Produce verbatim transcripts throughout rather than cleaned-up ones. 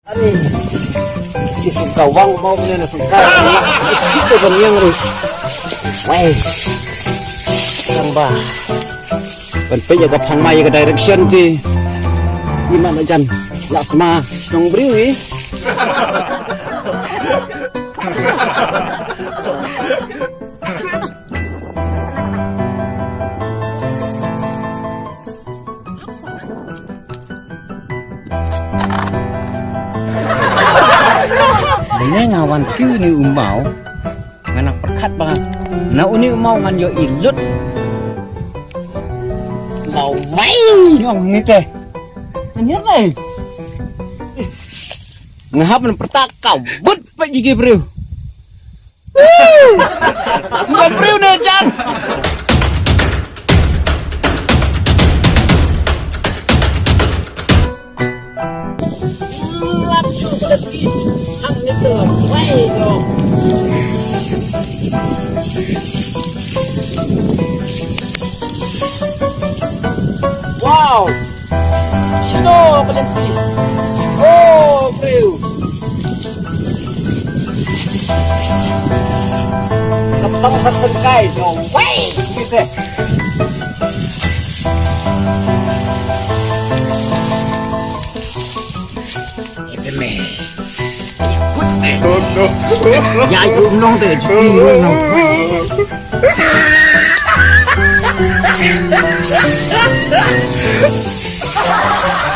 Ani. Ki sngewbha wang bau ne na sngewbha. Ki sngewbha ban yang ru. Wei. Sang ba. Ban peit ïa ka phang mai ïa ka direction te. Iman ajan. La sma shnong briew i. Bneng a wan kiew ni u maw. Nga nang pyrkhat ba na uni u maw ngan ïoh i lut. Law mai ong ni te. Ani te. Nga hap nang pyrta ka wut pa jigi briew. Nga briew ne jan. Wow. Shino ka lynti. Oh, briew. Ka pang ka tengkai. No way. Kita. Ite me. Ikut me. No, no. Ya, yu nong te, jiti yu nong.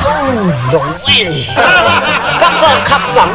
Oh, no way. Kapang, kapang.